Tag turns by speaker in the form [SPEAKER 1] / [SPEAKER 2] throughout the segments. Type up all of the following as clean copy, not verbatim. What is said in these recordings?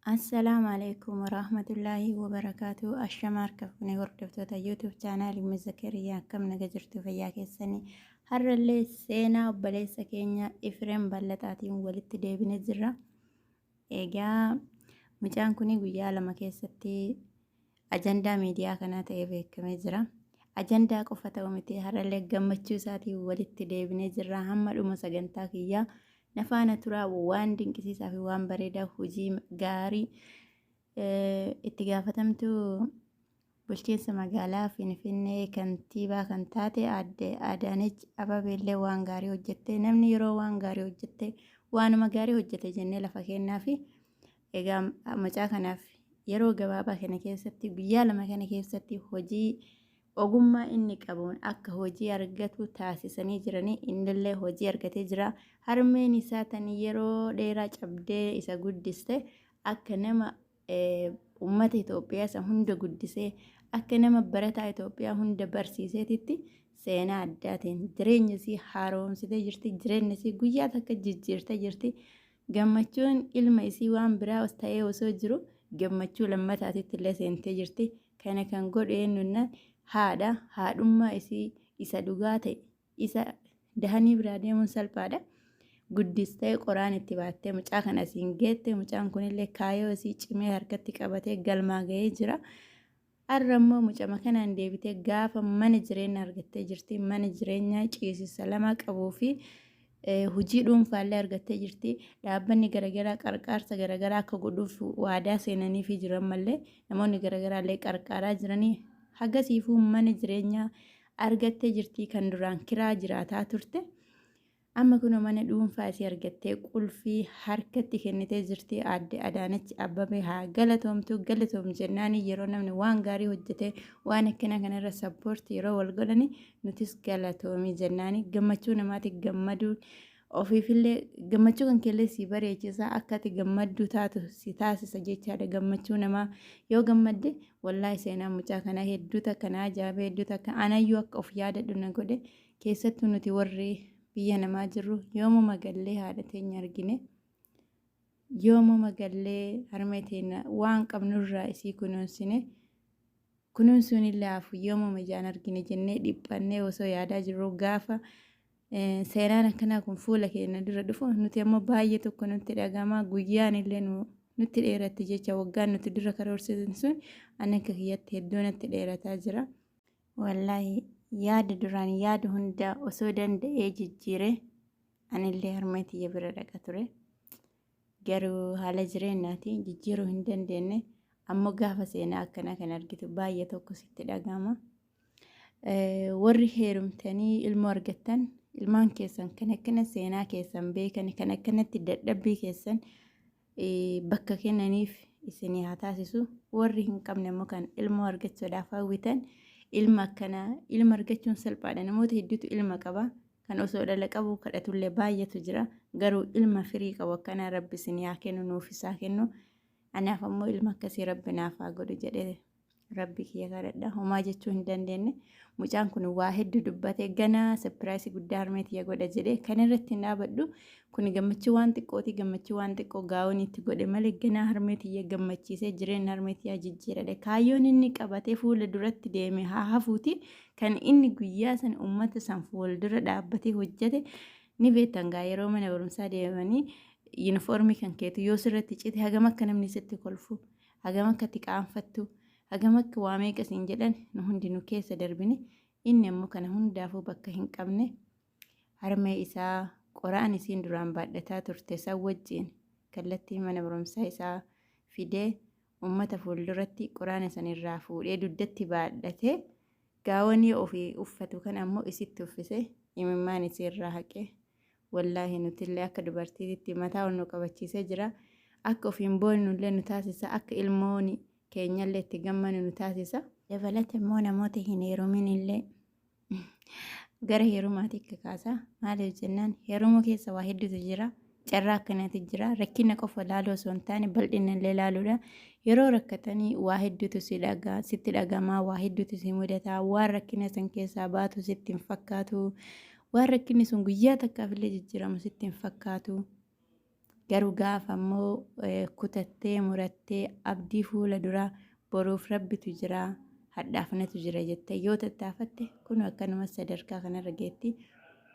[SPEAKER 1] Assalaamu alaikum warahmatullaahi wabarakaatu. Ashama harka fuunee hordoftoota YouTube chaanaalii Ummu Zakariyaa, akkam naga jirtu? Fayyaa keessanii? Har'allee seenaa obboleessa keenya Ifreem Ballaxaatiin walitti deebinee jirra. Egaa mucaan kun guyyaa 2 keessatti ajandaa miidiyaa kanaa ta'ee beekamee jira. Ajandaa qofa ta'u miti, har'allee gammachuu isaatiin walitti deebinee jirra. Hamma dhuma sagantaa kiyyaa na faana turaa. Waan dinqisiisaa fi waan bareedaa, hojii gaarii itti gaafatamtuu bulchiinsa magaalaa Finfinnee kantiibaa kan taate aadde Adaanech Abeebeellee waan gaarii hojjette. Namni yeroo waan gaarii hojjette waanuma gaarii hojjete jennee lafa kennaa fi egaa mucaa kanaaf yeroo gabaabaa kana keessatti, guyyaa 2 kana keessatti, hojii ogummaa inni qabuun akka hojii argatu taasisanii jiranii, innillee hojii argatee jira. Harmeen isaa tan yeroo dheeraa cabdee isa guddiste akka nama uummata Itoophiyaa isa hunda guddisee, akka nama barataa Itoophiyaa hunda barsiiseetitti seenaa addaatiin jireenya isii haaromsitee jirti. Jireenya isii guyyaa takka jijjiirtee jirti. Gammachuun ilma isii waan biraa ta'ee osoo jiru gammachuu lammataatitti illee seentee jirti. Kana kan godhu eenyunnaan haadha, haadhummaa isii isa dhugaa ta'e, isa dahanii biraa deemuun salphaadha. Guddistee qoraan itti baattee mucaa kana asiin geette. Mucaan kunillee kaayoo isii cimee harkatti qabatee galmaa ga'ee jira. Har'a immoo mucama kanaan deebitee gaafa mana jireenyaa argattee jirti. Mana jireenyaa ciisisa 2 qabuu fi hojii dhuunfaallee argattee jirti. Dhaabbanni garaagaraa qarqaarsa garaagaraa akka godhuuf waadaa seenaniifii jiran mallee namoonni garaagaraa illee qarqaaraa jiranii hagasiifuu mana jireenyaa argattee jirti, kan duraan kiraa jiraataa turte. Amma kunoo mana dhuunfaa isii argattee qulfii harkatti kennitee jirti. Aadde Adaanech Abbabee haa galatoomtu, galatoom jennaani. Yeroo namni waan gaarii hojjete waan akkana kanarra sappoorti yeroo wal godhani nutis galatoomii jennaani. Gammachuu namaati gammaduun ofiifillee gammachuu kan keellee si bareechisa, akka ati gammadduu taatu si taasisa jechaadha. Gammachuu namaa yoo gammadde, wallaahi seenaa mucaa kanaa hedduu takka na ajaa'ibee, hedduu takka anayyuu akka of yaadadhu na godhe. Keessattuu nuti warri biyya namaa jirru yoomuma gallee haadha teenya argine, yoomuma gallee harmee teenya waan qabnurraa isii kunuunsine, kunuunsuun illee hafu, yoomuma ijaan argine jennee dhiphannee osoo yaadaa jirru gaafa seenaan akkanaa kun fuula keenya dura dhufu nuti ammoo baay'ee tokko nutti dhagama, guyyaan illee nutti dheeratti jecha. Waggaan nuti dura karoorsine sun ani akka kiyyatti hedduu natti dheerataa jira. Wallaahi yaada duraan yaadu hunda osoo danda'ee jijjiire anillee harmee tiyya bira dhaqa ture. Garuu haala jireenyaatiin jijjiiruu hin dandeenye. Ammoo gaafa seenaa akkanaa kan argitu baay'ee tokko sitti dhaga'ama. Warri heerumtanii ilmoo argattan ilmaan keessan kan akkana seenaa keessan beekan, kan akkanatti dadhabbii keessan bakka kennaniif isinii haa taasisu. Warri hin qabne immoo kan ilmoo argachuudhaaf hawwitan, ilma akkanaa, ilma argachuun salphaadha. Namoota hedduutu ilma qaba. Kan osoo dhala qabu kadhatullee baay'eetu jira. Garuu ilma firii qabu akkanaa Rabbi isinii haa kennu, nuufis haa kennu. Anaaf ammoo ilma akkasii Rabbi naaf haa godhu jedhee Rabbi kiyya kadhadha. Homaa jechuu hin dandeenye. Mucaan kun waa hedduu dubbate, ganaa surprise guddaa harmee tiyya godha jedhee kan irratti hin dhaabadhu. Kun gammachuu waan xiqqooti. Gammachuu waan xiqqoo gaa'oon itti godhe malee ganaa harmee tiyya gammachiisee jireenya harmee tiyyaa jijjiiradhe. Kaayyoon inni qabatee fuula duratti deeme haa hafuuti. Kan inni guyyaa san uummata san fuuldura dhaabbatee hojjete ni beektan gaa. Yeroo mana barumsaa deemanii yuunifoormii kan keetu yoo sirratti cite hagam akka namni sitti kolfu, hagam akka itti qaanfattu, hagam akka waa meeqa siin jedhan nu hundinuu keessa darbine. Inni ammoo kana hundaafuu bakka hin qabne harmee isaa qoraan isiin duraan baadhataa turte san wajjiin kallattii mana barumsaa isaa fidee ummata fuulduratti qoraana san irraa fuudhee dugdatti baadhatee gaawonii ofii uffatu kan ammoo isitti uffise, imimmaan isii irraa haqe. Wallaahi nutillee akka dubartiititti mataa ol nu qabachiisee jira. Akka ofiin boonnullee nu taasisa. Akka ilmooni keenyallee itti gammanu nu taasisa. Dabalata immoo namoota hin heerumin illee gara heerumaatti kakaasa. Maaliif jennaan heerumuu keessa waa hedduutu jira. Carraa akkanaatu jira. Rakkina qofa laaluu osoo hin taane bal'ina illee laaluudha. Yeroo rakkatanii waa hedduutu si dhagaa, sitti dhagamaa, waa hedduutu si mudataa, waan rakkina san keessaa baatu sitti hin fakkaatu. Waan rakkinni sun guyyaa takkaaf illee jijjiiramu sitti hin fakkaatu. Garuu gaafa ammoo kutattee murattee abdii fuula duraa boruuf rabbitu jira, hadhaaf natu jira jettee yoo tattaafatte, kun akkanuma sadarkaa kanarra geetti,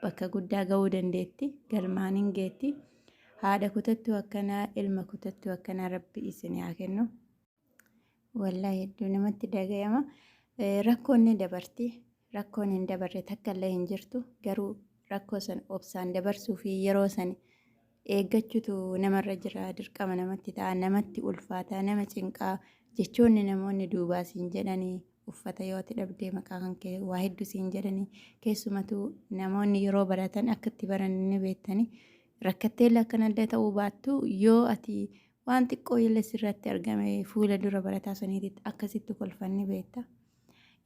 [SPEAKER 1] bakka guddaa ga'uu dandeetti, galmaan hin geetti. Haadha kutattuu akkanaa, ilma kutattuu akkanaa rabbi isin haa kennu. Wallaahi hedduu namatti dhagayama. Rakkoon ni dabarti. Rakkoon hin dabarre takka illee hin jirtu. Garuu rakkoo san obsaan dabarsuu fi yeroo san eeggachuutu namarra jira. Dirqama namatti ta'a, namatti ulfaata, nama cinqaa. Jechoonni namoonni duubaa siin jedhanii, uffata yoo ati dhabdee maqaa kan kee waa hedduu siin jedhanii, keessumattuu namoonni yeroo baratan akka itti baran ni beektanii, rakkatteellee akkanallee ta'uu baattu, yoo ati waan xiqqoo illee sirratti argame fuula dura barataa saniititti akkasitti kolfan ni beekta.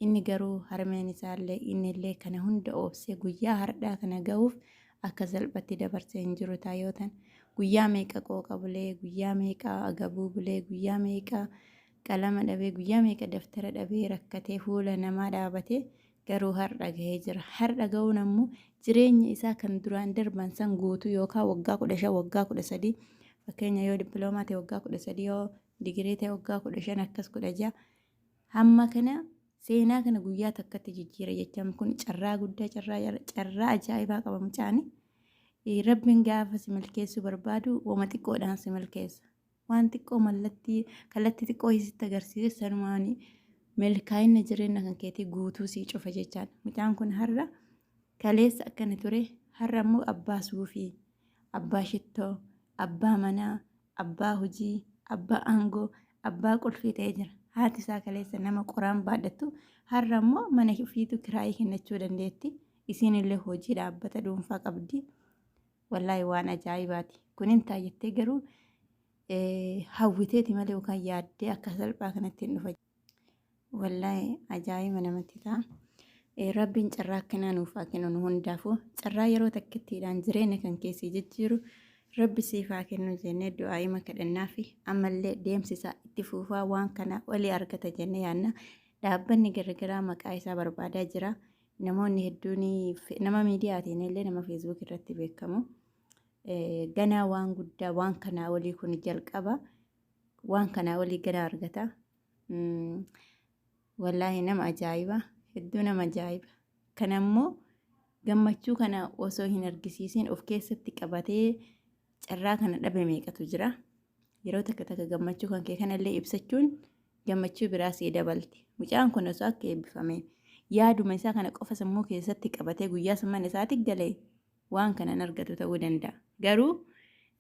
[SPEAKER 1] Inni garuu harmeen isaallee innillee kana hunda obsee guyyaa hardhaa kana ga'uuf akka salphatti dabarsee hin jiru taayootan. Guyyaa meeqa qooqa bulee, guyyaa meeqa agabuu bulee, guyyaa meeqa qalama dhabee, guyyaa meeqa daftara dhabee rakkatee fuula namaa dhaabatee garuu har'a gahee jira. Har'a ga'uun ammoo jireenya isaa kan duraan darban san guutuu yookaan waggaa 15, waggaa 13, fakkeenya yoo dippiloomaa ta'e waggaa 13, yoo digirii ta'e waggaa 15, akkas 16, hamma kana seenaa kana guyyaa takkatti jijjiira jechaan kun carraa guddaa, carraa ajaa'ibaa qaba mucaani. Rabbiin gaafa si milkeessuu barbaadu wama xiqqoodhaan si milkeessa. Waan xiqqoo mallattii kallattii xiqqoo sitti agarsiise sanumaan milkaa'ina jireenya kan keetii guutuu sii cufa jechaadha. Mucaan kun har'a kaleessa akkana ture, har'a immoo abbaa suufii, abbaa shittoo, abbaa manaa, abbaa hojii, abbaa aangoo, abbaa qulfii ta'ee jira. Haati isaa kaleessa nama qoraan baadhattu har'a immoo mana ofiitu kiraayii kennachuu dandeetti. Isiin illee hojii dhaabbata dhuunfaa qabdi. Wallaahi waan ajaa'ibaati. Kun hin ta'a jettee garuu hawwiteeti malee yookaan yaaddee akka salphaa kanatti hin dhufa. Wallaahi ajaa'iba namatti ta'a. Rabbiin carraa akkanaa nuuf haa kennu nu hundaafuu. Carraa yeroo takkittiidhaan jireenya kan keessi jijjiiru rabbi siif haa kennu jennee du'aa'ima kadhannaa fi ammallee deemsi isaa itti fuufaa, waan kana olii argata jennee yaadna. Dhaabbanni garaagaraa maqaa isaa barbaadaa jira. Namoonni hedduun nama miidiyaatiin illee nama Facebook irratti beekamu. Ganaa waan guddaa, waan kanaa olii, kun jalqaba, waan kanaa olii ganaa argata. Wallaahi nama ajaa'iba, hedduu nama ajaa'iba. Kana immoo gammachuu kana osoo hin argisiisin of keessatti qabatee carraa kana dhabe meeqatu jira. Yeroo takka takka gammachuu kan kee kanallee ibsachuun gammachuu biraa sii dabalti. Mucaan kun osoo akka eebbifame yaaduma isaa kana qofa sammuu keessatti qabatee guyyaa mana isaatti galee waan kana argatu ta'uu danda'a. Garuu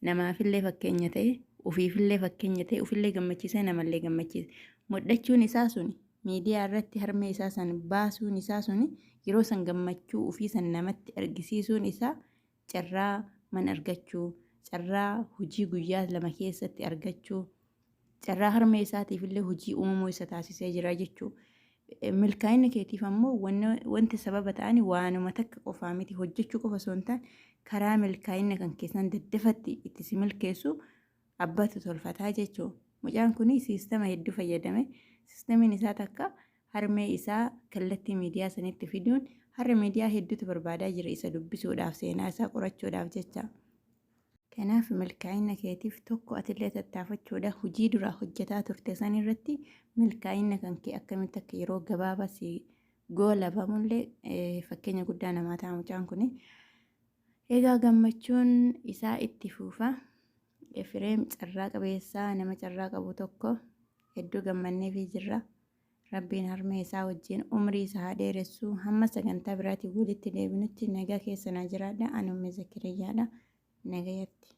[SPEAKER 1] namaafillee fakkeenya ta'e, ofiifillee fakkeenya ta'e, ofillee gammachiisee namallee gammachiise. Mul'achuun isaa suni, miidiyaa irratti harmee isaa san baasuun isaa suni, yeroo san gammachuu ofii san namatti argisiisuun isaa carraa mana argachuu, carraa hojii guyyaa 2 keessatti argachuu, carraa harmee isaatiif illee hojii uumuu isa taasisee jira jechuudha. Milkaa'ina keetiif ammoo wanti sababa ta'an waanuma takka qofaa miti, hojjechuu qofa osoo hin taane karaa milkaa'ina kan keessan daddafatti itti si milkeessu abbaatu tolfataa jechuudha. Mucaan kun siistama hedduu fayyadame. Siistamiin isaa takka harmee isaa kallattii miidiyaa sanitti fiduun har'a miidiyaa hedduutu barbaadaa jira isa dubbisuudhaaf, seenaa isaa qorachuudhaaf jecha. Kanaaf milkaa'ina keetiif tokko atillee tattaafachuudha. Hojii duraa hojjetaa turte san irratti milkaa'ina kan kee akkamitti akka yeroo gabaabaa si goolabamullee fakkeenya guddaa namaa ta'a mucaan kuni. Egaa gammachuun isaa itti fuufa. Efreem carraa qabeessaa, nama carraa qabu tokko, hedduu gammanneefii jirra. Rabbiin harmee isaa wajjin umrii isaa haa dheeressu. Hamma sagantaa biraatiin walitti deebinutti nagaa keessa naa jiraadha. Ani Umme Zakiriyyaadha. Nagayatti.